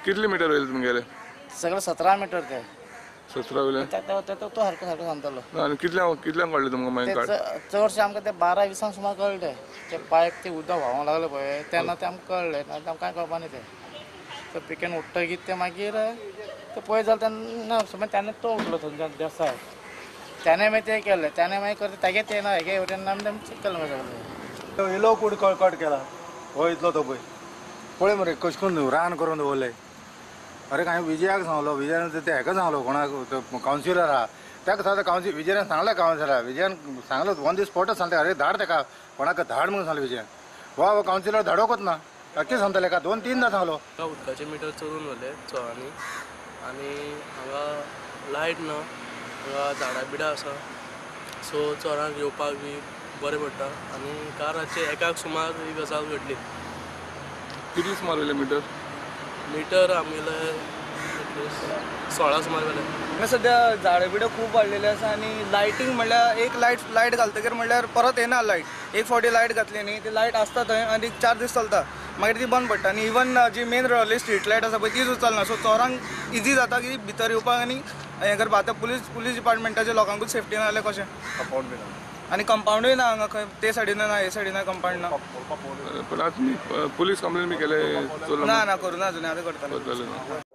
कितले मिटर वयले तुमगेले? सगळे 17 मिटर ते. 17 वयले? तो सारको सारको सांगतालो. आनी कितल्यांक कळ्ळें तुमकां मागीर कार्ड? चडशें आमकां ते 12:20 सुमार कळ्ळें. ते पायप ते उदक व्हांवंक लागलें पळय तेन्ना तें आमकां कळ्ळें, ना आमकां कांय कळपा न्ही तें. तो पिकेन उठ्ठकीर तें मागीर ते पळय जालें तेन्ना सुमार तेन्ना तो उठलो थंयच्यान देसाय, त्याने मागीर तें केलें, त्याने मागीर करता तेगे तें ना हेगे वटेन आमी चॅक केलें मागीर सगळें. इलो कूड कट केला हो इतलो तो पळय पळय मरे कशें करून रान करून दवरलें. अरे हांवें विजयाक सांगलो, विजयान ते हेका सांगलो, कोणाक कावन्सिलर आहा ताका सांगता, कावन्सिल विजयान सांगलें, कावन्सिलर विजयान सांगलो ऑन the स्पॉटच सांगता, अरे धाड ताका कोणाक धाड म्हणून सांगलें विजयान. वा हो कावन्सिलर धाडोकच ना, कितें सांगताले का 2-3दा सांगलो. उदकाचे मिटर चोरून व्हेले चोरांनी आनी हांगा लायट ना, हांगा झाडां बिडां आसा, सो चोरांक येवपाक बी बरें पडटा. आनी काल रातचे 1 सुमार ही गजाल घडली. कितले सुमार वयले मिटर? मिटर आमगेले 16 सुमार वेले. हांगा सद्या झाडां बिडां खूब वाडलेली आसा आनी लायटींग म्हणल्यार एक लायट घालतकीर म्हणल्यार परत येना लायट. एक फावटी लायट घातली न्ही ती लायट आसता थंय आनी 4 दीस चलता, मागीर ती बंद पडटा. आनी इवन जी मेन रोडावयली स्ट्रीट लायट आसा पळय ती सुद्दां चलना. सो चोरांक इजी जाता की भितर येवपाक आनी हें करपाक. आतां पुलीस डिपार्टमेंटाच्या लोकांकूच सेफ्टी ना जाल्यार कशें? कंपावंड बी ना आनी कंपावंडूय ना हांगा खंय, ते सायडीन ना, हे सायडीन ना, कंपावंड ना. पण आतां पुलीस कंप्लेन बी केले? ना ना करूं ना अजून, आतां करतले.